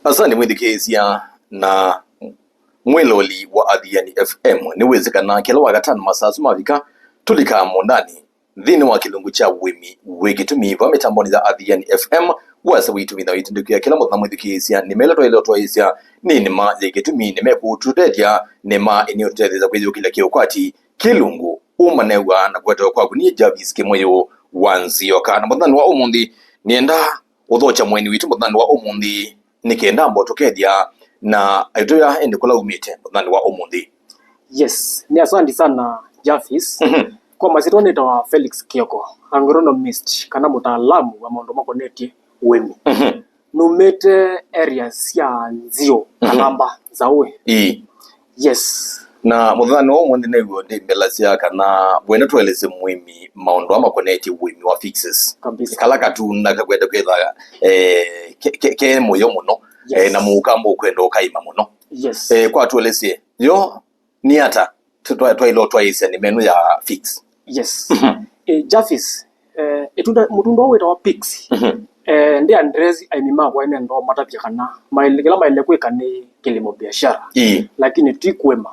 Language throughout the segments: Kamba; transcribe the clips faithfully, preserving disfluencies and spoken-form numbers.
Asante mwĩthukĩĩsya na mwĩloli wa Athiani F M. Nĩwĩsĩ kana kĩla Wakatano masaa asu mavika, tũlikaa mũũndanĩ nthĩnĩ wa kĩlungu kya ũĩmi wĩ kĩtumi va mĩtambonĩ ya Athiani F M. Wasa witũ wĩtha wĩtindĩkĩa kĩla mũthenya mwĩthukĩĩsya. Nĩma ĩla twaĩle ũtwaĩsya nĩ nĩma yĩ kĩtumi, nĩma ĩkũtũtethya, nĩma ĩnĩũtũtethya kwĩyũkĩlya kĩũkwati kĩlungu ũmanew'a na kũetewa kwaku. Niĩ Jarvis Kĩmũyũ wa Nzioka, na mũthenya wa ũmũnthĩ nĩenda ũthokya mũeni witũ mũthenya wa ũmũnthĩ nĩ kenda ambe ũtũkethya na aitũya ĩndĩ kũla umĩte mũthenya wa ũmũnthĩ. Yes, nĩ asante sana Jarvis. Mhm. Kwa masyĩtwa nĩtawa Felix Kioko, agronomist kana mũtaalamu wa maũndũ makonetye ũĩmi. Mhm. Numĩte areas sya Nzio, mhm, Kalamba, Nzaũĩ. Ĩĩ. Yes. Na mũthenya wa ũmũnthĩ nĩw'o ndĩmbelasya kana wenda tũelesye mũĩmi maũndũ ala makonetye ũĩmi wa fixes. Kabisa. Kala katunda kakwenda kwĩtha, eh, ke, ke, ke mũyo mũno, yes, eh, na mũkamba ũkwenda ũkaĩma mũno. Yes. Eh, kwa tũelesye, yo, nĩ ata twa-, twaĩle ũtwaĩsya nĩma ĩno ya fix? Yes. Mhm. Eh, Jarvis, eh, ĩtunda, mũtunda ũũ wĩtawa pixie. Mhm. Eh, ndĩ address aĩmi makwa nĩenda ũmatavya kana maĩle, kĩla maĩle kwĩka nĩ kĩlĩmo biashara. Ĩĩ. Lakini ti kũĩma,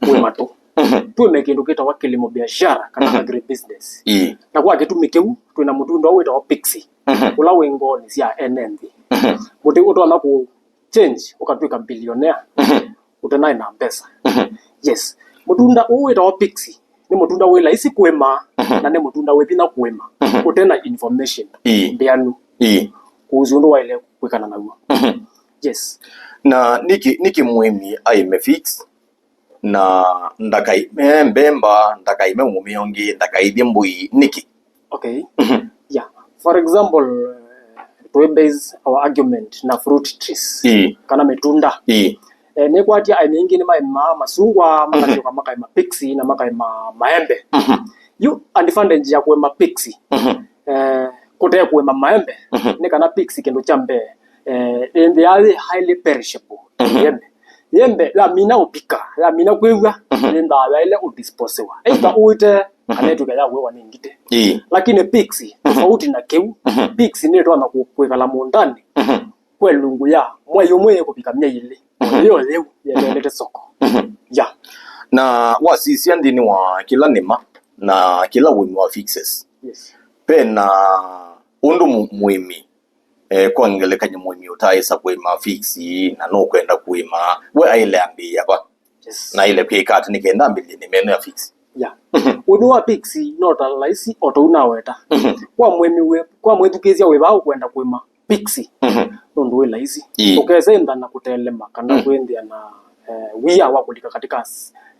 kũĩma tu. Mhm. Tũĩme kĩndũ kĩtawa kĩlĩmo biashara kana, mhm, agribusiness. Ĩĩ. Na kwa kĩtumi kĩu, twĩna mũtunda ũũ wĩtawa pixie, mhm, ũla wĩ ngoonĩ sya ene nthĩ. Mhm. Mũtĩ ũtonya kũ change, ũkatw'ĩka billionaire, mhm, ũtenaĩ na mbesa. Mhm. Yes. Mũtunda ũũ wĩtawa pixie nĩ mũtunda wĩ laisi kũĩma, mhm, na nĩ mũtunda wĩ vinya kũĩma, mhm, ũtena information, ĩĩ, mbĩanu, ĩĩ, kũhusu ũndũ waĩle kwĩkana naw'o. Mhm. Yes. Na nĩkĩ, nĩkĩ mũĩmi aĩme fix na ndakaĩme mbemba, ndakaĩme mũmea ũngĩ, ndakaĩthye mbũi, nĩkĩ? Okay. Mhm. Yeah. For example, eh, tũĩ base our argument na fruit trees, ĩĩ, kana mĩtunda. Ĩĩ. Eh, nĩkwatya aĩmi aingĩ nĩmaĩmaa masungwa, mhm, makasyoka makaĩma pixie na makaĩma maembe. Mhm. Yu advantage ya kũĩma pixie, mhm, eh, kũte kũĩma maembe, mhm, nĩ kana pixie kĩndũ kya mbee, eh, ĩnthĩaa yĩ highly perishable. Mhm. Yembe, yembe yamina ũvika, yamina kwĩw'a, mhm, yĩnthaa yaĩle ũdisposiwa. Either, mhm, ũĩte, kana, mhm, ĩtw'ĩka ya ũĩwa nĩ ngitĩ. Ĩĩ. Lakini pixie, mhm, tofauti na kĩu, mhm, pixie nĩtonya kũ-, kwĩkala mũũndanĩ, mhm, kwa ĩlungu ya mwei ũmwe kũvika myei ĩlĩ. Mhm. Ĩyo yĩu yelelete soko. Mhm. Ya. Na wasisya nthĩnĩ wa kĩla nĩma na kĩla ũĩmi wa fixes, yes, ve na ũndũ mũ-, mũĩmi, eh, kwa ngelekany'o mũĩmi ũtaaĩsa kũĩma fix na nũkwenda kũĩma, we aĩle ambĩĩa va? Yes. Na aĩle kwĩka ata nĩ kenda ambĩlĩlye nĩma ĩno ya fix? Yeah. Mhm. Ũĩmi wa pixie no ta laisi o tũu naweta. Mhm. Kwa mũĩmi wĩ, kwa mwĩthukĩĩsya wĩ vaa ũkwenda kũĩma pixie, mhm, nũndũ wĩ laisi. Ĩĩ. Ndũkesenda na kũtelema kana, mhm, kwĩnthĩa na, eh, wia wa kũlika katika,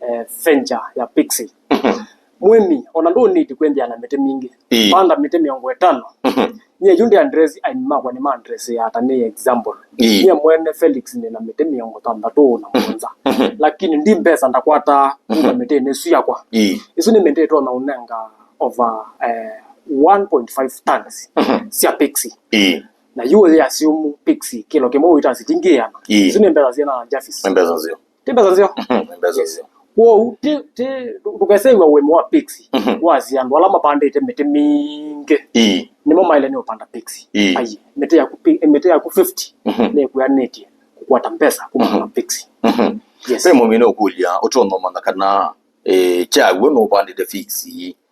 eh, venture ya pixie. Mhm. Mũĩmi, ona ndũ need kwĩnthĩa na mĩtĩ mingĩ. Ĩĩ. Panda mĩtĩ mĩongo ĩtano. Mhm. Nyie yu ndi address aĩmi makwa nĩ ma address ya ata nĩ example. Ĩĩ. Nyie mwene Felix nĩ na mĩtĩ mĩongo thanthatũ na mũonza. Mhm. Lakini ndi mbesa ndakwataa kuma, mhm, mĩtĩnĩ ĩsu yakwa. Ĩĩ. Ĩsu nĩ mĩtĩ ĩtonya ũnenga over, eh, one point five tons, mhm, sya pixie. Ĩĩ. Na yu ũyĩ assume pixie kĩlo kĩmwe ũita silingi ĩana. Ĩĩ. Ĩsu nĩ mbesa syĩna, Jarvis? Nĩ mbesa nzeo. Ti mbesa nzeo? Mhm, nĩ mbesa nzeo. Kwoou, ti, ti, ndũkesew'a ũĩmi wa pixie, mhm, wasya andũ ala mavandĩte mĩtĩ mingĩ. Ĩĩ. Nĩmo maĩle nĩ ũpanda pixie. Ĩĩ. Ai, mĩtĩ yaku pi-, mĩtĩ yaku fifty, mhm, nĩkwĩanĩtye kũkwata mbesa kuma, mhm, na pixie. Mhm. Yes. Ve mũmina ũkũlya, ũtonya ũmanya kana, eh, kyaw'o nũvandĩte fix,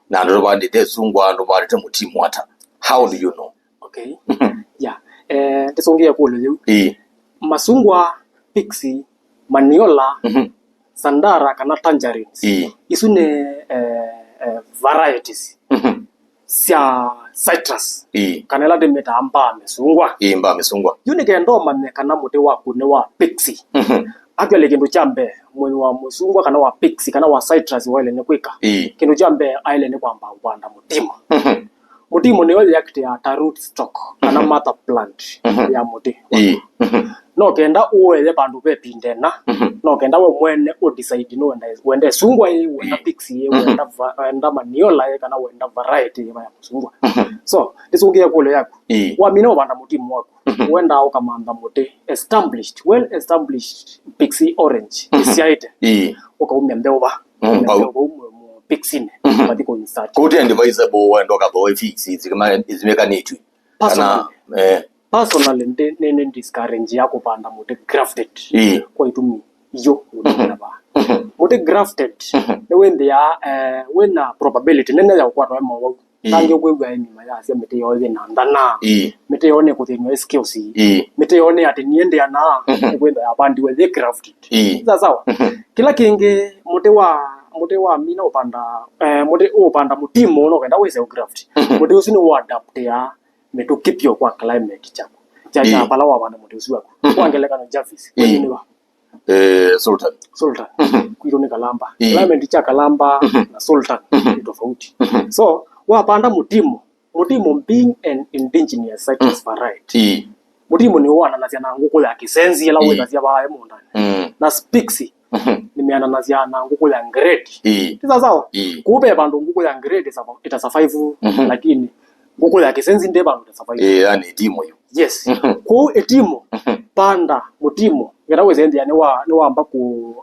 na andũ tũvandĩte ĩsungwa, andũ tũvandĩte mũtimu ata? How do you know? Okay. Mhm. Yeah. Eh, ndĩsũngĩe kũlyo yĩu. Ĩĩ. Masungwa, pixie, maniola, mhm, sandara kana tangerines. Ĩĩ. Isu nĩ, eh, eh, varieties, mhm, sya citrus. Ĩĩ. Kana ĩla ndĩmĩtaa mbaa mĩsungwa. Ĩĩ, mbaa mĩsungwa. Yu nĩ kenda ũmanye kana mũtĩ waku nĩ wa pixie. Mhm. Actually, kĩndũ kya mbee, mũĩmi wa mũsungwa kana wa pixie kana wa citrus waĩle nĩ kwĩka? Ĩĩ. Kĩndũ kya mbee aĩle nĩ kwamba kũvanda mũtimu. Mhm. Mũtimu nĩyo yĩakĩtĩaa ta root stock, kana, mhm, mother plant, mhm, ya mũtĩ. Ĩĩ. Mhm. No kenda ũũeye vandũ ve pinda ĩna, mhm, no kenda we mwene ũdecide nĩ wenda, wenda ĩsungwa ĩ, wenda, ĩĩ, pixie ĩ, mhm, wenda va-, wenda maniola ĩ, kana wenda variety ĩva ya mũsungwa. Mhm. So, ndĩsũngĩe kũlyo yaku. Ĩĩ. Wamina ũvanda mũtimu waku, mhm, wendaa ũkamantha mũtĩ established, well established pixie orange, mhm, ĩsyaĩte. Ĩĩ. Ũkaumya mbeũ va. Mm, ũkaumya vau. Mbeũ vau mũ-, mũ-, pixie-nĩ, mhm, ũkathi kũ-insert. Kũu ti advisable wenda ũkathoe fix isimĩkanĩtw'e. Personally. Kana, eh, Personally, ndi nĩ nĩ discourage ya kũvanda mũtĩ grafted. Ĩĩ. Kwa itumi iyo mũtĩ wĩna vaa. Mhm. Mũtĩ grafted, mhm, nĩ wĩthĩaa, eh, wĩna probability nene ya kũkwatwa nĩ mowau. Ĩĩ. Tangĩ ũkwĩw'a ĩmima yasya mĩtĩ yoo yĩna nthana. Ĩĩ. Mĩtĩ yoo nĩ kũthĩnw'a ĩ skills. Ĩĩ. Mĩtĩ yoo nĩ atĩ niĩ ndĩanaa, mhm, nĩ kwĩthwa yavandiwe yĩ grafted. Ĩĩ. Sawa sawa. Mhm. Kĩla kĩngĩ, mũtĩ wa, mũtĩ wa mina ũvanda, eh, mũtĩ ũvanda mũtimũ no kenda wĩse graft. Mhm. Mũtĩ ũsu nĩ ũadaptĩaa mĩtũkĩ vyũ kwa climate kyaku. Kya, kya, ĩĩ, vala wavanda mũtĩ ũsu waku. Mhm. Kwa ngelekano, Javis, ĩĩ, kwenyu nĩ va? Eh, Sultan. Sultan. Mhm. Kwitũ nĩ Kalamba. Ĩĩ. Climate kya Kalamba, mhm, na Sultan, mhm, nĩ tofauti. Mhm. So, wapanda mũtimũ, mũtimũ being an indigenous citrus, mm, variety. Ĩĩ. Mũtimũ nĩ ũananasya na ngũkũ ya kĩsenzi ĩla, ĩĩ, wĩthasya vaa mũũndanĩ. Mm. Na Spix, mhm, nĩmeananasya na ngũkũ ya grade. Ĩĩ. Ti sawa sawa? Ĩĩ. Kũu ve vandũ ngũkũ ya grade ĩta survive, mhm, lakini ngũkũ ya kĩsenzi ndĩ vandũ ĩta survive. Ĩĩ, yani timu yu. Yes. Mhm. Kũu ĩtimũ, mhm, panda mũtimũ, ngetha wĩse nthĩa nĩ wa, nĩ wamba kũ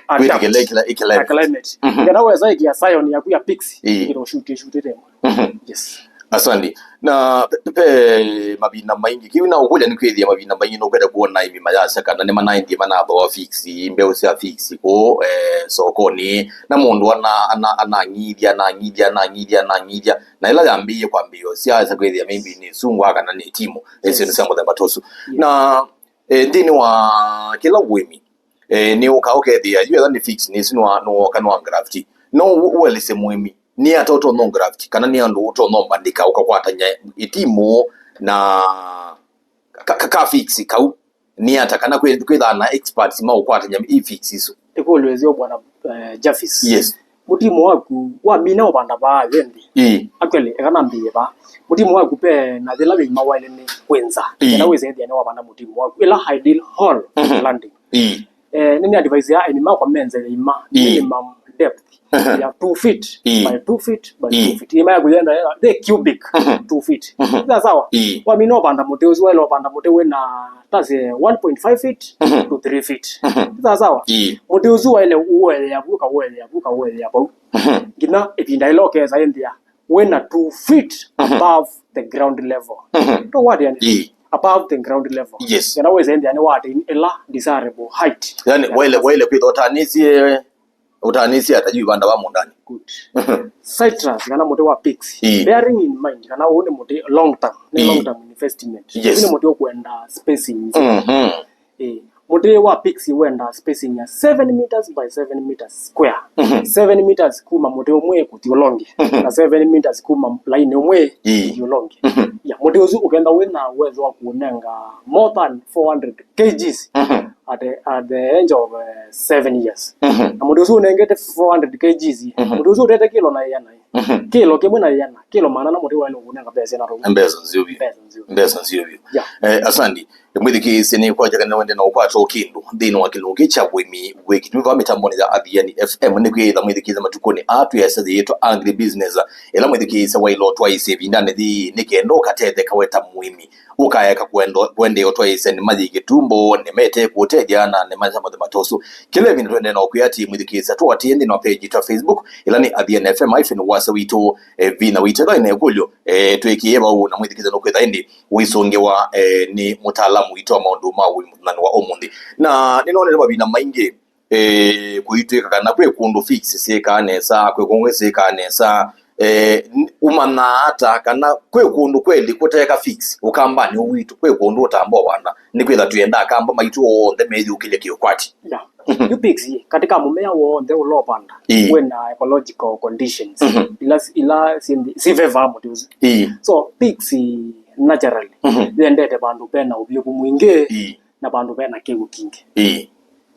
adapt, kwĩthĩkĩla ĩkĩla, ĩkĩla na climate. Mhm. Ngetha wĩsa ĩkĩa scion yaku ya Pix, ĩĩ, ĩkĩla ũshutĩshutĩte. Mhm. Yes. Asante. Na pe, pe mavinda maingĩ, kĩu na ũkũlya nĩ kwĩthĩa mavinda maingĩ nũkwenda kuona aĩmi mayasya kana nĩmanaendie manathooa Pix, mbeũ sya Pix kũũ, eh, sokonĩ, na mũndũ ana, ana, anang'ithya, anang'ithya, anang'ithya, anang'ithya, na ĩla yambĩĩe kwambĩĩo, syasa kwĩthĩa maybe nĩ sungwa kana nĩ timu, eh, syĩndũ sya mũthemba ta ũsu. Yes. Na, eh, nthĩnĩ wa kĩla ũĩmi, eh, nĩ ũka ũkethĩa, yu etha nĩ Pix, nĩ isu nwa-, nwoka nwa graft. No ũ-, ũelesye mũĩmi, nĩ ata ũtonya graft, kana nĩ andũ ũtonya mbandĩka ũkakwatany'a ĩtimũ na ka, ka, ka Pix kau, nĩ ata, kana kwĩ, kwĩthaa na experts ma ũkwatany'a i Pix isu? Ĩkũlyo ĩseo, Bwana, eh, Javis. Yes. Mũtimũ waku wamina ũvanda vaa wĩ nthĩ. Ĩĩ. Actually, eka nambĩĩe vaa. Mũtimũ waku ve na yĩla yĩima waĩle nĩ kwĩnza. Ĩĩ. Kana wĩsethĩa nĩ wavanda mũtimũ waku. Ĩla ideal hole, mhm, planting. Ĩĩ. Eh, nĩ nĩ advise ya aĩmi makwa menze yĩima, ĩĩ, minimum depth, mhm, ya two feet, ĩĩ, by two feet by, ĩĩ, two feet. Yĩima yaku yenda, yenda, the cubic, mhm, two feet. Mhm. Sawa sawa? Ĩĩ. Wamina ũvanda mũtĩ ũsu, waĩle ũvanda mũtĩ wĩna, that's, eh, one point five feet, mhm, to three feet. Mhm. Sawa sawa? Ĩĩ. Mũtĩ ũsu waĩle ũelea vu, ũkaũelea vu, ũkaũelea vau. Mhm. Nginya ĩvinda ĩla ũkesa ĩnthĩa wĩna two feet, mhm, above the ground level. Mhm. Tũkwatĩanĩa? Ĩĩ. Above the ground level. Yes. Kana wĩse nthĩa nĩ wa atĩ ĩla desirable height. Yani, ya waĩle, nafasi. Waĩle kwĩtha ũtanĩsye, ũtanĩsye ata yu ĩvanda wa mũũndanĩ. Good. Mhm. Citrus, kana mũtĩ wa Pix. Ĩĩ. Bearing in mind, kana ũũ nĩ mũtĩ long term, nĩ, ĩĩ, long term investment. Yes. Ũũ nĩ mũtĩ ũkwenda spacing. Mhm. Eh, mũtĩ wa Pix wenda spacing ya seven meters by seven meters square. Mhm. Seven meters kuma mũtĩ ũmwe kũthi ũla ũngĩ, mhm, na seven meters kuma laini ũmwe, ĩĩ, kũthi ũla ũngĩ. Mhm. Ya, mũtĩ ũsu ũkenda wĩna uwezo wa kũnenga more than four hundred kgs, mhm, at the, at the age of, eh, seven years. Mhm. Na mũtĩ ũsu ũnengete four hundred kgs, mhm, mũtĩ ũsu ũtete kĩlo na ĩana. Mhm. Kĩlo kĩmwe na ĩana, kĩlo maana na mũtĩ waĩle kũnenga mbesa na rogo. Mbesa nzeo vyũ. Mbesa nzeo vyũ. Mbesa nzeo vyũ. Yeah. Eh, asandi. Mwĩthikĩĩsye nĩ kwakya kana wende na ũkwata o kĩndũ nthĩnĩ wa kĩlungu kya ũĩmi wĩ kĩtumi vaa mĩtambonĩ ya Athiani F M. Nĩ kwĩyĩtha mwĩthikĩĩsya matukũnĩ aa twĩasya yĩtwa Agribusiness, ĩla mwĩthikĩĩsya waĩle ũtwaĩsya ĩvindanĩ yĩĩ nĩ kenda ũkatetheka we ta mũĩmi. Ũkaeka kwenda, kwendea ũtwaĩsya nĩma yĩ kĩtumbo, nĩma ĩte kũũtethya, na nĩma sya mũthemba ta ũsu. Kĩla ĩvinda twendee na ũkwĩa atĩ mwĩthikĩĩsya tũatĩĩe nthĩnĩ wa page yitũ ya Facebook, ĩla nĩ Athiani F M hyphen wasya witũ, eh, vinya witũ. Ethĩwa ĩna ĩkũlyo, eh, twĩkĩe vau na mwĩthikĩĩsya nũkwĩtha ĩndĩ ũisũngĩwa, eh, nĩ mũtaalamu witũ wa maũndũ ma ũĩmi mũthenya wa ũmũnthĩ. Na nĩnonete mavinda maingĩ, eh, kũitw'ĩka kana kwĩ kũndũ Pix syĩkaa nesa, kwĩ kũngĩ syĩkaa nesa. Eh, n-, ũmanyaa ata kana kwĩ kũndũ kweli kũteka Pix ũkambanĩ ũũ witũ, kwĩ kũndũ ũtamba ũvanda? Nĩkwĩtha twĩenda akamba maitũ onthe meyũkĩlye kĩũkwati. Yeah. Mhm. Yu Pix, katika mũmea w'onthe ũla ũvanda, ĩĩ, wĩna ecological conditions, mhm, ila, ila si, si favor mũtĩ ũsu. Ĩĩ. So, Pix naturally, mhm, yendete vandũ vena ũvyũvu mwingĩ, ĩĩ, na vandũ vena kĩw'ũ kingĩ. Ĩĩ.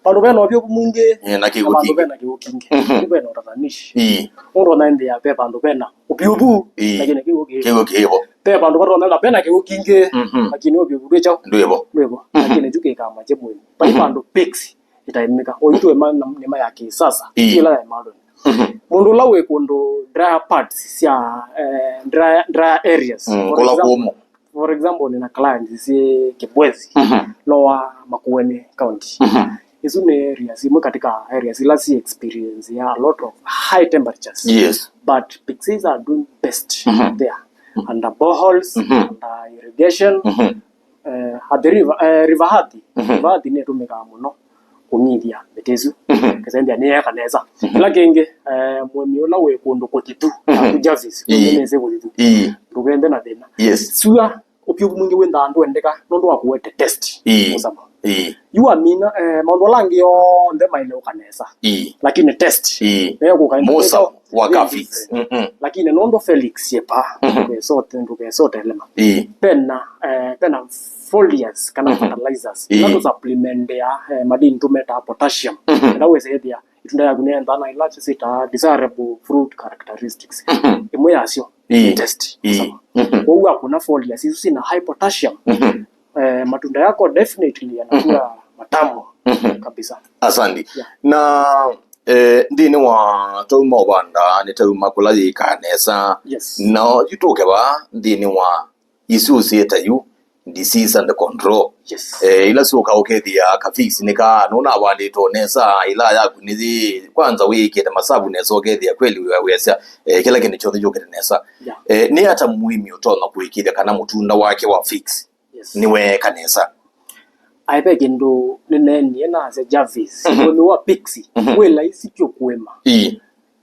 Vandũ vena ũvyũvu mwingĩ, ĩĩ, na kĩw'ũ, na vandũ kingĩ, vena kĩw'ũ kingĩ. Mhm. Nĩ vena ũtatanishi. Ĩĩ. Nũndũ ona ĩndĩ ya ve vandũ vena ũvyũvu, ĩĩ, lakini kĩw'ũ kĩĩ, kĩw'ũ kĩĩ vo. Ve vandũ vatonyeka vena kĩw'ũ kingĩ, mhm, lakini ũvyũvu ndwĩ kyaũ? Ndwĩ vo. Ndwĩ vo. Mhm. Lakini yu kĩkaa mache mwĩĩ. Vai, mhm, vandũ Pix ĩtaĩmĩka. Oyu twĩ ma-, na-, nĩma ya kĩsasa. Ĩĩ. Ti ĩla ya modern. Mhm. Mũndũ ũla wĩ kũndũ drier parts sya, eh, drier, drier areas. Mm, for kũla example, kũmũ. For example, nina clients syĩ Kibwezi, mhm, Lower Makueni County. Mhm. Isu nĩ areas imwe katika areas ila si experience ya a lot of high temperatures. Yes. But Pixis are doing best, mhm, there. Mhm. Under boreholes, mhm, under irrigation, mhm, eh, at the river, eh, river earth. Mhm. River earth nĩtũmĩkaa mũno kũng'ithya mĩtĩ ĩsu. Mhm. Kĩsembia nĩyeka nesa. Mhm. Kĩla kĩngĩ, eh, mũĩmi ũla wĩ kũndũ kũtitu, mhm, ta Jarvis, ĩĩ, nĩsĩ kũtitu. Ĩĩ. Ndũkende na thĩna. Yes. Sua, ũvyũvu mwingĩ wĩnthaa ndwendeka nũndũ wa kũete test. Ĩĩ. Mũsamo. Ĩĩ. Yu amina, eh, maũndũ ala angĩ onthe maĩle ũka nesa. Ĩĩ. Lakini test, ĩĩ, nĩyo kũka mũsamo wa ĩĩ, ka fix. Mhm. Lakini nũndũ Felix yepa, mhm, ndũkesote, ndũkesote lema. Ĩĩ. Pena, eh, pena foliars kana, mhm, fertilizers. Ĩĩ. Na tũ supplement ya, eh, madini tũmetaa potassium. Mhm. Na wĩsethia itunda yaku nĩendaa na ila sita desirable fruit characteristics. Mhm. Ĩmwe yasyo, ĩĩ, test. Ĩĩ. Sawa. Mhm. Kwoou akũna foliars isu sina high potassium. Mhm. Eh, matunda yako definitely yanakuwa, mhm, matamu, mhm, kabisa. Asante. Yeah. Na, eh, nthĩnĩ wa tauma ũvanda nĩ tauma kũla yĩkaa nesa. Yes. Na yu tũke va nthĩnĩ wa isu ũsĩe ta yu disease and control. Yes. Eh, ila syoka ũkethĩa ka fix nĩ ka nũnavandĩtwe nesa, ila yaku nĩ yĩ, kwanza wĩkĩte masavu nesa, ũkethĩa kweli wĩ-, wĩasya, eh, kĩla kĩndũ kyonthe kyũkĩte nesa. Yeah. Eh, nĩ ata mũĩmi ũtonya kũĩkĩĩthya kana mũtunda wake wa fix, yes, nĩweeka nesa? Ai, ve kĩndũ nĩneenie nasya Jarvis, mhm, mũĩmi wa pix, mhm, wĩ laisi vyũ kũĩma. Ĩĩ.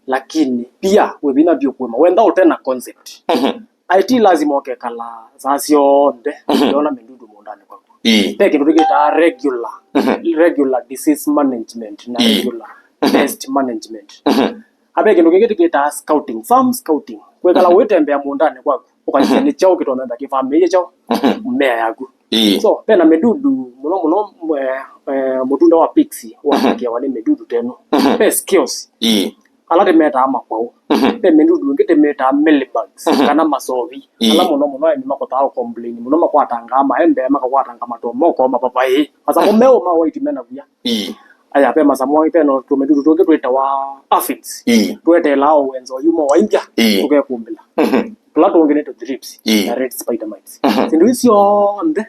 Lakini pia wĩ vinya vyũ kũĩma wenda ũte na concept. Mhm. Ai, ti lazima ũkekala saa syonthe, mhm, ũyona mĩdudu mũũndanĩ kwaku. Ĩĩ. Ve kĩndũ tũkĩtaa regular, mhm, regular disease management na, ĩĩ, regular, mhm, pest management. Mhm. A, ve kĩndũ kĩngĩ tũkĩtaa scouting, farm scouting. Kwĩkala, mhm, wĩtembea mũũndanĩ kwaku, ũkasisya, mhm, nĩ kyaũ kĩtonya kĩvamĩĩe kyaũ, mhm, mmea yaku. Ĩĩ. So, ve na mĩdudu mũno mũno, eh, eh, mũtunda wa pix, mhm, wathũkĩawa nĩ mĩdudu ta ĩno. Mhm. Ve scales. Ĩĩ. Ala tĩmetaa makwaũ. Mhm. Ve mĩdudu ĩngĩ tĩmetaa mealybugs, mhm, kana masovi. Ĩĩ. Ala mũno mũno aĩmi makotaa complain mũno makwatangaa maembe, makakwatanga matomoko, mapapaĩ. Masavu meũ ma white mena via. Ĩĩ. Aya, ve masavu angĩ, ve no tũmĩdudu tũngĩ twĩtawa aphids. Ĩĩ. Tweteelaa o wenza ũyuma wa India, ĩĩ, tũkekumbĩla. Mhm. Tũla tũngĩ nĩ tũ thrips, ĩĩ, na red spider mites. Mhm. Syĩndũ isu syonthe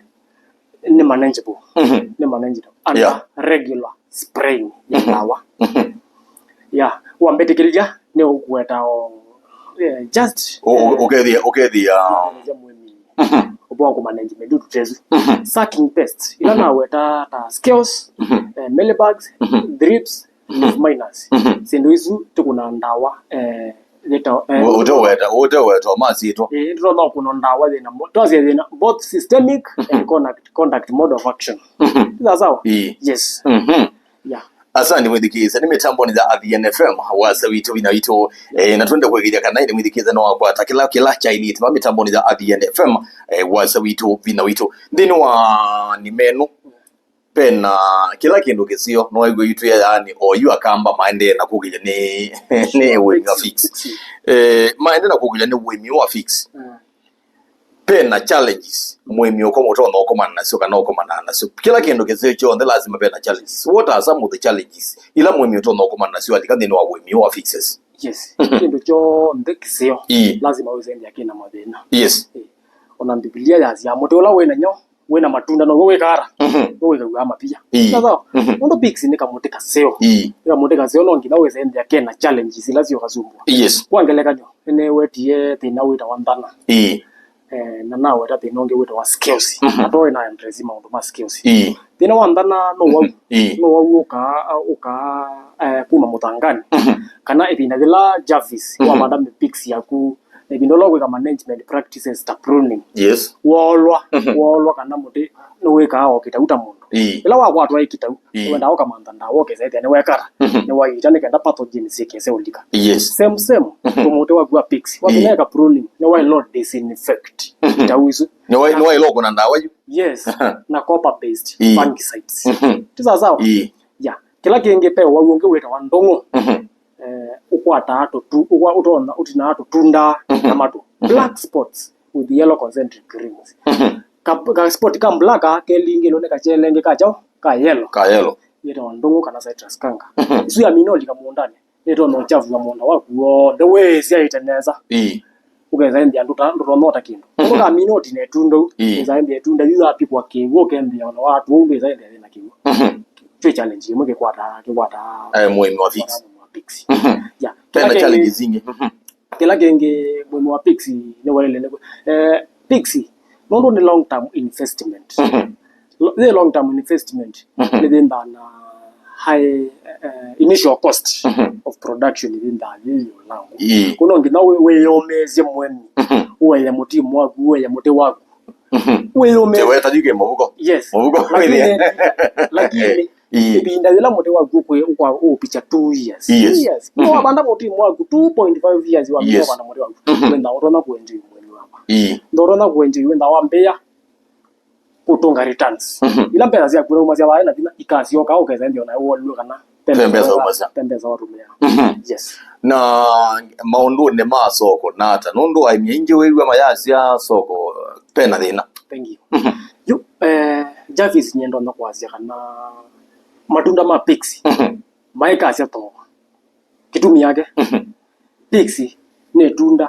nĩ manageable. Mhm. Nĩ manageable. Under, yeah, regular spraying ya, mhm, ndawa. Mhm. Yeah, wambĩtĩkĩlya nĩ ũkũeta o, eh, just, ũ-, ũ-, eh, ũkethĩa, ũkethĩa, ũkethĩa mũĩmi, mhm, ũvoo kũmanage mĩdudu ta ĩsu. Mhm. Sucking pests, ila, mhm, naweta ta scales, mhm, eh, mealybugs, mhm, thrips, mhm, leaf miners. Mhm. Syĩndũ isu tũkũna ndawa, eh, yĩtawa, eh, ũ-, ũteweta, ũteweta masyĩtwa. Eh, tũtonya kũna ndawa yĩna mo-, twasya yĩna both systemic, mhm, and contact, contact mode of action. Mhm. Sawa sawa? Ĩĩ. Yes. Mhm. Yeah. Asante mwĩthikĩĩsya, nĩ mĩtambonĩ ya Athiani F M, wasya witũ, vinya witũ. Eh, na twende kwĩkĩthya kana ĩndĩ mwĩthikĩĩsya no wakwata kĩla, kĩla kyaĩlĩte va mĩtambonĩ ya Athiani F M, eh, wasya witũ, vinya witũ. Nthĩnĩ wa nĩ menu, pena kĩla kĩndũ kĩseo, no waiw'a itwĩa, yaani, o yu Akamba maendee na kũkĩlya nĩ, nĩ ũĩmi wa fix. Eh, maendee na kũkĩlya nĩ ũĩmi wa fix. Mm. Pena challenges mũĩmi ũko-, ũtonya ũkomana nasyo kana ũkomana nasyo. Kĩla kĩndũ kĩseo kyonthe lazima pena challenges. What are some of the challenges ila mũĩmi ũtonya ũkomana nasyo alika nthĩnĩ wa ũĩmi wa fixes? Yes. Kĩndũ kyonthe kĩseo, ĩĩ, lazima wĩsembea kĩna mathĩna. Yes. Eh, ona Mbivilia yasya mũtĩ ũla wĩna nyo wĩna matunda now'o wĩkara, mhm, now'o wĩkaw'aa mavia. Ĩĩ. Sawa sawa? Mhm. Nũndũ pix nĩ kamũtĩ kaseo. Ĩĩ. Nĩ kamũtĩ kaseo, no nginya wĩsembea kena challenges ila syokasumbua. Yes. Kwa ngelekany'o, nĩnewetie thĩna wĩtawa nthana. Ĩĩ. Eh, na naweta thĩna ũngĩ wĩtawa scales. Mhm. Na twaĩ na address maũndũ ma scales. Ĩĩ. Thĩna wa nthana no wau. Ĩĩ. No wau ũkaa, ũkaa, eh, kuma mũthanganĩ. Mhm. Kana ĩvinda yĩla Jarvis, mhm, wavanda mĩ pix yaku, na ĩvinda ũla ũkwĩka management practices ta pruning. Yes. Woolwa, mhm, woolwa kana mũtĩ nĩwĩkaa o kĩtau ta mũndũ. Ĩĩ. Ĩla wakwatwa ĩ kĩtau, ĩĩ, nĩwendaa ũkamantha ndawa ũkesa ĩthĩa nĩwekara, mhm, nĩwaita nĩ kenda pathogens syĩkese ũlika. Yes. Same, same, mhm, tũmũtĩ waku wa pix. Ĩĩ. Wathĩneka pruning, nĩwaĩlwa disinfect, mhm, kĩtau isu. Nĩwa-, nĩwaĩlwa kũna ndawa yu. Yes. Aha. Na copper based, ĩĩ, fungicides. Mhm. Ti sawa sawa? Ĩĩ. Ya. Kĩla kĩngĩ ve wau ũngĩ wĩtawa ndũng'ũ. Mhm. Eh, ũkwataa tũtu-, ũkwa-, ũtona-, ũtinaa tũtunda, mhm, na matũ. Mhm. Black spots with yellow concentric rings. Mhm. Ka, ka spot ka black kelingĩlwe nĩ kachelengĩ ka kyaũ? Ka yellow. Ka yellow. Yĩtawa ndũng'ũ kana citrus canker. Mhm. Isu yamina ũlika mũũndanĩ, nĩtonya ũkyavua mũũnda waku w'onthe wĩsyaĩte nesa. Ĩĩ. Ũkesa ĩnthĩa ndũta-, ndũtonya ũta kĩndũ. Mhm. Ũkamina ũtine ĩtunda u, ĩĩ, ũkesa ĩnthĩa ĩtunda yu yapikwa kĩw'ũ, ũkembĩa ona watũa ũndũ ĩsa ĩnthĩa yĩna kĩw'ũ. Mhm. Twĩ challenge ĩmwe kĩkwataa, kĩkwataa, eh, mũĩmi wa fix, kĩkwataa mũĩmi wa fix. Mhm. Ya. Kĩla kĩngĩ, challenges ingĩ. Mhm. Kĩla kĩngĩ mũĩmi wa pix nĩwaĩle nĩ, eh, pix Nũndũ nĩ long term investment. Mhm. Lo- yĩ long term investment, mhm, nĩyĩthaa na high, eh, initial cost, mhm, of production yĩthaa yĩ ĩũlũ. Ĩĩ. Kũno nginya wĩ- wĩyũmĩĩsye mũĩmi, mhm, ũeye mũtimu waku, ũeye mũtĩ waku. Mhm. Wĩyũmĩĩsye. Teweta yuke mũvuko. Yes. Mũvuko. Lakini, lakini, ĩĩ, ĩvinda yĩla mũtĩ waku ũkwĩ- ũkwa- ũũpicha two years. Yes. Years. Mhm. No wavanda mũtimu waku two point five years wa- yes, wavanda mũtĩ waku. Mhm. Wenda ũtonya kwendia mũĩmi waku. Ĩĩ. Ndotonya kwendia wenda wambĩa kũtũnga returns. Mhm. Ila mbesa syaku naumasya vaa na vinya ikasyoka, ũkesa ndio na wonwe kana pe mbesa umasya, pe mbesa watumia. Mhm. Yes. Na maũndũnĩ ma soko nata, nũndũ aĩmi aingĩ wĩw'a mayasya soko pena thĩna. Thank you. Mhm. Yu, eh, Jarvis, nyie ndonya kwasya kana matunda ma Pixie, mhm, maikasya thooa. Kĩtumi yake, mhm, Pixie nĩ ĩtunda,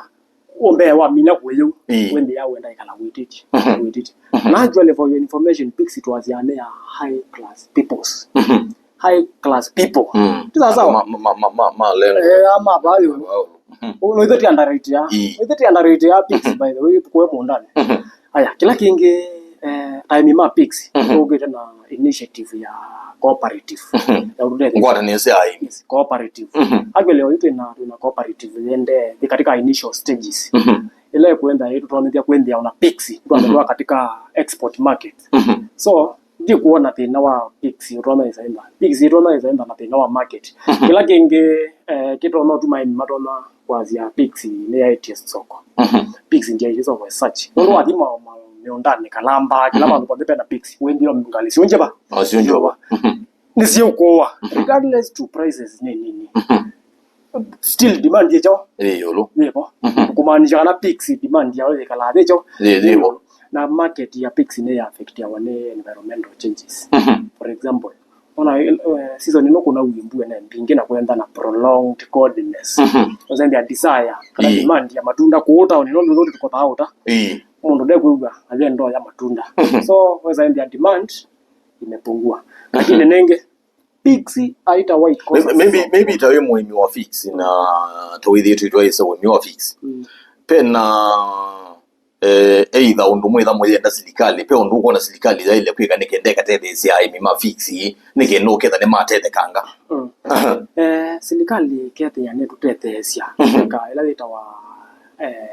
ũmbee wamina kũyũ, ĩĩ, wĩmbĩa wenda ĩkala wĩtĩtye, mhm, wĩtĩtye. Mhm. Na actually, for your information, Pixie twasyaa nĩ ya high class peoples. Mhm. High class people. Mm. Ti sawa sawa? Ma- ma- ma- ma- ma- malengo. Eh, ama bayo. Wow. Mhm. Ũno ithe ti underrate ya. Ĩĩ. Ithe ti underrate ya Pixie, mhm, by the way, kwe mũndani. Mhm. Aya, kĩla kĩngĩ, eh, taĩmi ma Pixie, mhm, tũkĩte na initiative ya cooperative. Mhm. Ya ũtũtetheesya. Ngwatanĩo sya aĩmi. Yes, cooperative. Mhm. Actually, oyu twĩna, twĩna cooperative yende, yĩ katika initial stages. Mhm. Ĩla ĩkwenda ĩtũtonyethya kwĩnthĩa ona Pixie, twambe, mhm, twa katika export market. Mhm. So, ndikwona thĩna wa Pixie ũtonya ĩsaĩnda. Pixie ĩtonya ĩsaĩnda na thĩna wa market. Mhm. Kĩla kĩngĩ, eh, kĩtonya ũtuma aĩmi matonya kwasya Pixie nĩyaĩtye soko. Mhm. Pixie ndyaĩtye soko as such. Nũndũ, mhm, wathi ma- ma- mĩũndanĩ, Kalamba, kĩla, mhm, vandũ vonthe pena Pixie, wĩmbĩa ngalĩ syũnjeva. O syũnjeva. Mhm. Nĩsyĩũkũwa. Mhm. Regardless to prices nĩ nini. Mhm. Still demand yĩkyo. Yĩ ĩũlũ. Yĩvo. Mhm. Kũmaanisha kana Pixie demand yayo yĩkalaa yĩkyo. Yĩ- yĩ ĩũlũ. Na market ya Pixie nĩ ya affectiawa nĩ environmental changes. Mhm. For example, ona, eh, season ĩno kũna wĩ mbua nĩ mbingĩ na kwenda na prolonged coldness. Mhm. Ũsembea desire kana, ĩĩ, demand ya matunda kũũ taoni, nũndũ nũndũ tũkothaa ũta. Ĩĩ. Mũndũ ndekwĩw'a athe ndoo ya matunda. Mhm. So, weza ĩndĩa demand imepungua. Mhm. Lakini nenge, Pixie haitawahi kosa soko. Maybe, maybe ta wĩ mũĩmi wa Pixie na ta wĩthĩĩtwe twaĩsa ũĩmi wa Pixie. Mm. Pena, eh, either ũndũ mwĩtha mũyenda silikalĩ, pe ũndũ ũkwona silikalĩ yaĩle kwĩka nĩ kenda ĩkatetheesya aĩmi ma Pixie, nĩ kenda ũketha nĩmatethekanga. Mm. Aha. Eh, silikalĩ kethĩa nĩtũtetheesya, mhm, kwĩka ĩla yĩtawa, eh,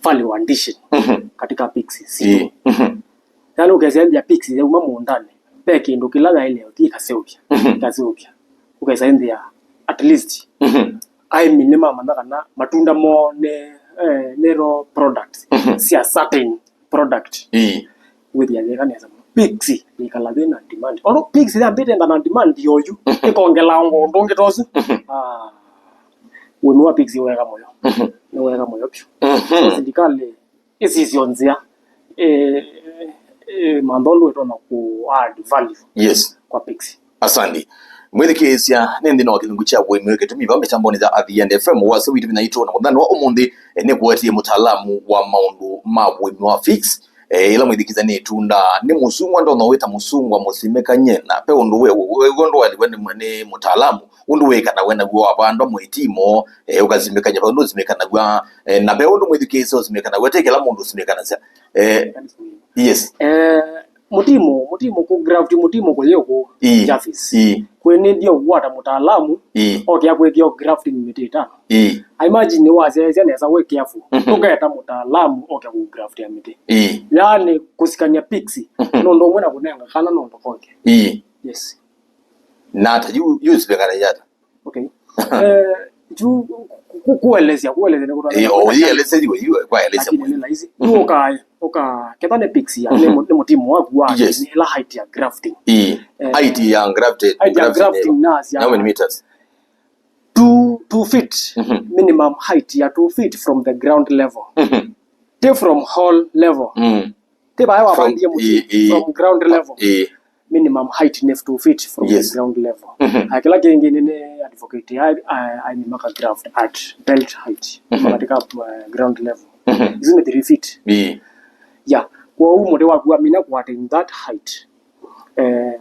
value addition, mhm, katika Pixie sitũ. Ĩĩ. Mhm. Yani, ũkesya ĩndĩa Pixie yauma mũũndanĩ, ve kĩndũ kĩla yaĩle ũthi ĩkaseũvya, mhm, ĩkaseũvya. Ũkesa ĩndĩa at least, mhm, aĩmi nĩmamanya kana matunda moo nĩ, eh, nĩ raw products, mhm, sya certain product. Ĩĩ. Wĩthĩa yĩka nesa mũno. Pixie yĩkala yĩ na demand. Although Pixie yambĩte enda na demand yoyu, mhm, ĩkongelaa ũndũ ũngĩ ta ũsu. Mhm. Ah, ũĩmi wa Pixie weka mũyo. Mhm. Nĩ weka mũyo vyũ. Mhm. So, silikalĩ ĩsisyo nzĩa, eh, eh, mantha ũndũ ĩtonya ku add value, yes, kwa Pixie. Asante. Mwĩthikĩĩsya, nĩ nthĩnĩ wa kĩlungu kya ũĩmi wĩ kĩtumi vaa mĩtambonĩ ya Athiani F M, wasya witũ vinya itũ na mũthenya wa ũmũnthĩ, eh, nĩkũetie mũtaalamu wa maũndũ ma ũĩmi wa Pixie. Eh, ĩla mwĩthikĩĩsya nĩ ĩtunda, nĩ mũsungwa, ndonya wĩta mũsungwa mũsimĩkany'e, na pe ũndũ we, we, we, ũndũ waliwe nĩ, nĩ mũtaalamu, ũndũ wĩkanawe naw'o wavandwa mũitimo, eh, ũkasimĩkany'a, ve ũndũ ũsimĩkanaw'a, eh, na ve ũndũ mwĩthukĩĩsya ũsimĩkanaw'a, ti kĩla mũndũ ũsimĩkanasya. Eh, yes. Eh, mũtimo, mũtimo kũ graft, mũtimo kũyĩkũ, ĩĩ, Jarvis. Ĩĩ. Kwĩ nĩ ndio kũkwata mũtaalamu, ĩĩ, oke akwĩthĩa grafting mĩtĩ ĩtano. Ĩĩ. I imagine nĩ wasyaĩsya nesa wĩ careful. Mhm. Ũketa mũtaalamu oke kũ graft ya mĩtĩ. Ĩĩ. Yaani kũsikany'a Pixie, mhm, nũndũ ũmwe na kũnenga kana nũndũ konge. Ĩĩ. Yes. Na ata, yu, yu sipengana yata. Okay. Eh, tu ku- ku- kuelezea, kuelezea ni kutana. Eh, oh, yeah, let's say you, you, kwa elezea. Lakini ni rahisi. Mhm. Uka, uka, kethwa ni Pixie, mhm, ni mu- ni mũtimo waku wa, yes, ni la height ya grafting. Eh. Eh, height ya grafted, height ya grafting, grafting na sia. How many meters? Two, two feet. Mhm. Minimum height ya two feet from the ground level. Mhm. Ti from hole level. Mm. Ti vaya wavandie mũtĩ, eh, eh, from ground level. Eh. Minimum height nĩ two feet from, yes, the ground level. Mhm. Ah, kĩla kĩngĩ nĩ, nĩ advocate ya, ah, aĩmi maka graft at belt height. Mhm. Katika, uh, ground level. Mhm. Isu nĩ three feet. Ĩĩ. Yeah. Kwoou mũtĩ waku wamina kũattain that height. Eh,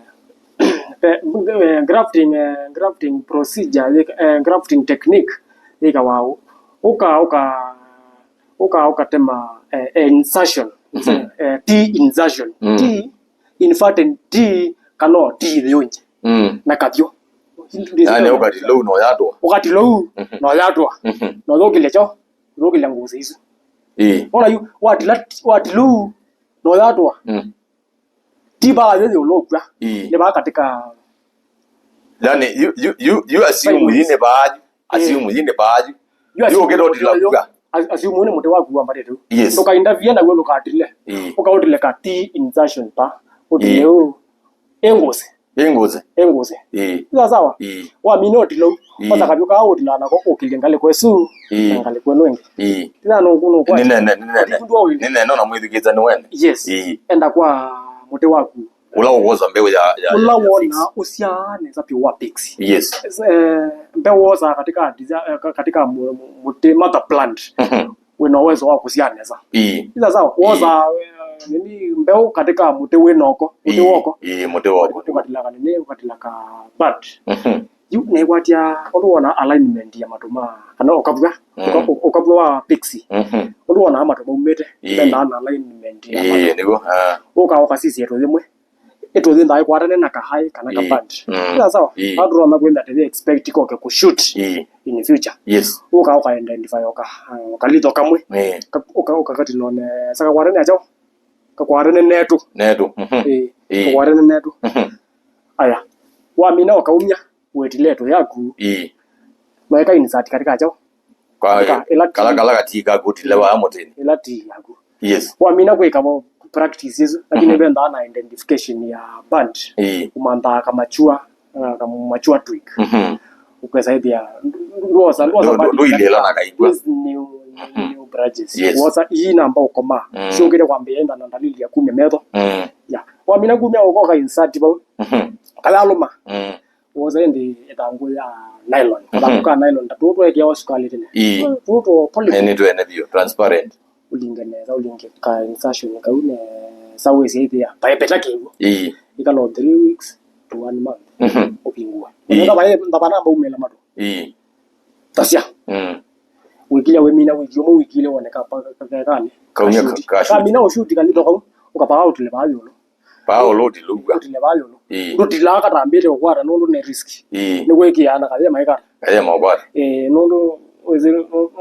pe- eh, grafting, eh, grafting procedure, eh, grafting technique yĩkawa ũũ. Ũka, ũka, ũka, ũkatema, eh, insertion. Mhm. Eh, tea insertion. Mm. Tea, inverted tea, kana o tea yĩũngye. Mm. Na kavyũ. Yaani ũkati lou no yatwa. Ũkati lou, mhm, no yatwa. Mhm. No yũkĩlya kyo, yũkĩlya ngũsĩ isu. Ĩĩ. Ona yu, watila, wati lou, no yatwa. Mm. Ti vaa yĩyĩ ũlũkw'a. Ĩĩ. Nĩ vaa katika. Yaani, yu, yu, yu, yu assume yi nĩ vaa yu. Assume yi nĩ vaa yu. Yu assume ũkĩta ũtila ũyũ, kw'a. As-, assume ũyũ nĩ mũtĩ waku wambatĩte. Yes. Ndũkaindavie naw'o ndũkatile. Ĩĩ. Ũkaũtile ka tea insertion pa. Ũtile ũũ. Ĩngũsĩ. Ĩngũsĩ. Ĩngũsĩ. Ĩĩ. Sawa sawa? Ĩĩ. Wamina ũtilo. Ĩĩ. Kwanza kavyũ kaa ũtilaa nako ũkĩlye ngalĩko ĩsu. Ĩĩ. Na ngalĩko ĩno ĩngĩ. Ĩĩ. Tena no kuno kwa. Nĩ nene, nĩ nene. Nĩ nene ona mwĩthukĩte nĩ wene. Yes. Ĩĩ. Enda kwa mũtĩ waku. Ũla ũkwosa mbeũ ya, ya, ũla ya, ya wona fix. Ũsyaa nesa vyũ wa pixie. Yes. Eh, mbeũ wosaa katika desi-, eh, ka-, katika mu-, mu-, mũtĩ mother plant. Mhm. Wĩna uwezo wa kũsyaa nesa. Ĩĩ. Ila sawa, wosa, eh, nini, mbeũ katika mũtĩ wĩnoko, mũtĩ woko. Ĩĩ, mũtĩ woko. Ũkatilaka nini, ũkatilaka bud. Mhm. Yu nĩkwatya ũndũ wona alignment ya matũ ma, kana ũkavw'a, mm, ũka-, ũ-, ũkavw'a wa pixie. Mhm. Ũndũ wona matũ maumĩte, ĩĩ, mendaa na alignment ya matũ. Ĩĩ, nĩguo, ah. Ũka ũkasisya ĩtũ yĩmwe. Ĩtũ yĩndaa ĩkwatane na kahai kana ka bud. Mm. Ĩla sawa? Ĩĩ. Aa tũtonya kwĩthĩa tũyĩ expect koke kũ shoot, ĩĩ, in future. Yes. Ũka ũka identify ũka, uh, ũkalitho kamwe. Ĩĩ. Ka-, ũka, ũkakatila nesa kakwatane na kyaũ? Kakwatane na ĩtũ. Na ĩtũ. Mhm. Ĩĩ. Ĩĩ. Kakwatane na ĩtũ. Mhm. Aya. Wamina ũkaumya, wĩtile ĩtũ yaku. Ĩĩ. Noeka insert katika kyaũ? Kwa, katika ĩla kala, tea, kala katii kaku ũtile vaa mũtĩnĩ. Ĩla tea yaku. Yes. Wamina kwĩka vo practice isu, lakini, mhm, vendaa na identification ya bud. Ĩĩ. Ũmanthaa kamachua, uh, kamachua twig. Mhm. Ũkesa ĩthĩa, ndwosa, ndwosa, ndũ-, bud ndũilĩla na kaigwa. These new, mhm, new branches. Yes. Wosa ii namba ũkoma. Mm. Syũkĩte kwambĩĩa enda na ndalili ya kumya metho. Mm. Ya. Wamina kumya ũkoka insert vau. Mhm. Kayalũma. Mm. Wosa ĩndĩ ĩthangũ ya nylon. Mhm. Kathangũ ka nylon, ta tũũ twekeawa sukali tene. Ĩĩ. Tũũ tũ polythene. Nĩ twene vyũ, transparent. Ũlinge nesa, ũlinge ka insertion kau nesa, wĩsĩ ĩthĩa paepeta kĩw'o. Ĩĩ. Ĩkala o three weeks to one month. Mhm. Ũvingũe. Ĩĩ. Nenda vae, ndavana mbaumĩla matũ. Ĩĩ. Tasya. Mm. Wĩkilya wĩmina wiki ũmwe, wiki ilĩ wone ka, ka, ka, ka, kani. Kaumya ka, ka shoot. Kamina ũshuti kalito kau, ũkapaa ũtile vaa ĩũlũ. Paa ũlũ ũtilũw'a. Ũtile vaa ĩũlũ. Ĩĩ. Ndũtilaa katambĩte ũkwata nũndũ nĩ risk. Ĩĩ. Nĩ kwĩkĩaa na kathema ĩkata. Kathema ũkwata. Ĩĩ, nũndũ wĩsĩ,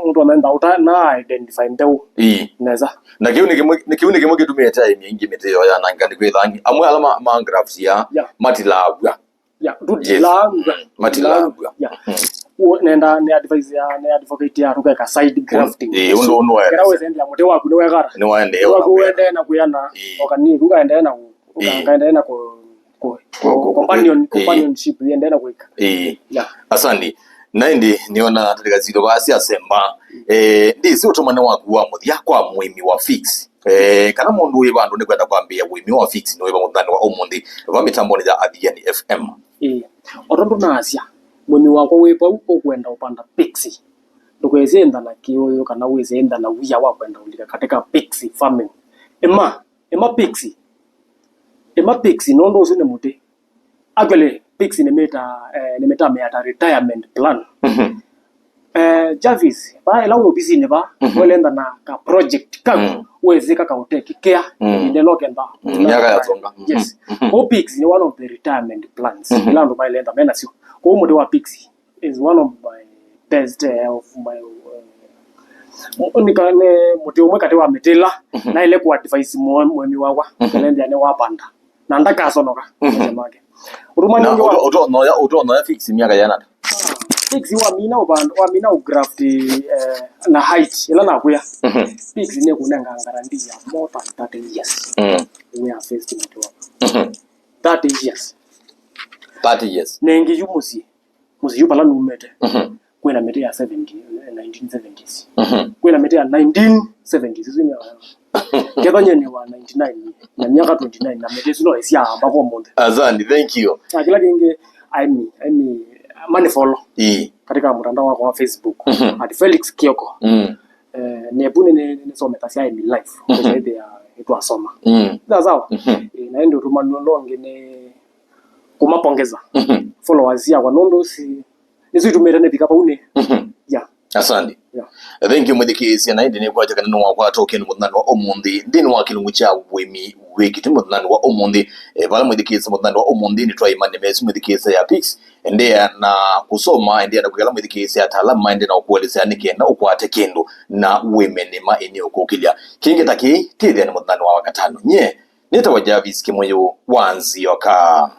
nũndũ ũmenda ũta na identify mbeũ. Ĩĩ. Nesa. Na kĩu nĩ kĩmwe, nĩ kĩu nĩ kĩmwe kĩtumĩte aĩmi aingĩ mĩtĩ yoo yanangĩka nĩ kwĩthangi. Amwe ala ma, ma grafts ya, yeah, matilaw'a. Yeah, ndũtilaw'a. Yes. Matilaw'a. Yeah. Mm. Nenda nĩ advice ya, nĩ advocate ya tũkeka side grafting. Ĩĩ, ũndũ, ũndũ waendeea. Kĩla wĩsendea mũtĩ waku nĩ wekata. Nĩ waendeea. Mũtĩ waku ũendeea na kwĩana. Ĩĩ. Ũkani, ũkaendeea na kũ-, ũka-, ĩĩ, ũkaendeea na kũ-, kũ-, kũ-, kũ-, companion, ĩĩ, companionship, ĩendeea na kwĩka. Ĩĩ. Yeah. Asante. Na ĩndĩ nĩona tũlika zitũ vaa syasemba. Eh, ndĩsĩ ũtũmane waku wa mũthya kwa mũĩmi wa fix. Eh, kana mũndũ wĩ vandũ nĩkwenda kwambĩĩa ũĩmi wa fix nĩ wĩva mũthanĩ wa ũmũnthĩ va mĩtambonĩ ya Athiani F M. Ĩĩ. O tondũ naasya, mũĩmi wakwa wĩ vau ũkwenda ũpanda pixie, ndũkesĩ ĩntha na kĩũyũ kana wĩsĩ ĩntha na wia wa kwenda ũlika katika pixie farming. Ĩma, ĩma pixie. Ĩma pixie, nũndũ ũsu nĩ mũtĩ. Actually, pixie nĩmĩta, eh, nĩmĩtamĩaa ta retirement plan. Mhm. Eh, Jarvis, va ĩla wĩ ofisinĩ va, mhm, welenda na ka project kaku, mm, wĩsĩ kakaũtekĩkea, mm, ĩvinda ĩla ũkenda. Mm, myaka yasonga. Mhm. Yes. Mhm. Kwoou pixie nĩ one of the retirement plans, mhm, ila andũ mailenda menasyo. Kwoou mũtĩ wa pixie is one of my best, eh, of my, eh, nĩ ka-, nĩ mũtĩ ũmwe katĩ wa mĩtĩ ĩla, mhm, naĩle kũ advise mũ-, mũĩmi wakwa, mhm, ũkĩlendea nĩ wapanda. Na ndakasonoka, mhm, maisha make. Ũtũmani na ũngĩ wa ũto-, ũtonoya, ũtonoya fix myaka yana ata? Fix wamina ũvanda, wamina ũgraft, eh, na height, ĩla nakwĩa. Mhm. Fix nĩkũnenga guarantee ya more than thirty years. Mm. We are festing it up. Mhm. Thirty years. Thirty years. Nengi yu mũsyĩ. Mũsyĩ yu vala numĩte, mhm, kwĩna mĩtĩ ya seventy, nineteen seventies. Mhm. Kwĩna mĩtĩ ya nineteen seventies, isu nĩ kethwa nyie nĩ wa ninety-nine, na myaka twenty-nine, na mĩtĩ ĩsu no ĩsyaa mpaka ũmũnthĩ. Asante, thank you. Na kĩla kĩngĩ, aĩmi, aĩmi, manifolo, ĩĩ, katika mtandao wakwa wa Facebook, mhm, at Felix Kioko. Mm. Eh, nebu nĩ, nĩ, nĩsomethasya aĩmi live, mhm, ĩthĩa nĩtwasoma. Mm. Sawa sawa? Mhm. Eh, na ĩndĩ ũtũmani ũla ũngĩ nĩ kũmapongeza, mhm, followers syakwa, nũndũ si, nĩsyo itumĩte nĩvika vau nĩ. Mhm. Yeah. Asante. Yeah. Thank you, mwĩthikĩĩsya, na ĩndĩ nĩkwasya kana nĩwakwata ũkeni mũthenyanĩ wa ũmũnthĩ nthĩnĩ wa kĩlungu kya ũĩmi wĩkĩte mũthenyanĩ wa ũmũnthĩ. E, vala mwĩthikĩĩsya mũthenyanĩ wa ũmũnthĩ nĩtwaĩma nĩ mesi mwĩthikĩĩsya ya Pix. Endeea na kũsoma, endeea na kwĩkala mwĩthikĩĩsya ataalama, endeea na ũkũelesya nĩ kenda ũkwate kĩndũ na wĩme nĩma ĩnĩ ũkũkĩlya. Kĩngĩ ta kĩĩ, tĩthĩa nĩ mũthenyanĩ wa wakatano. Nye nĩtawa Jarvis Kĩmũyũ wa Nzioka.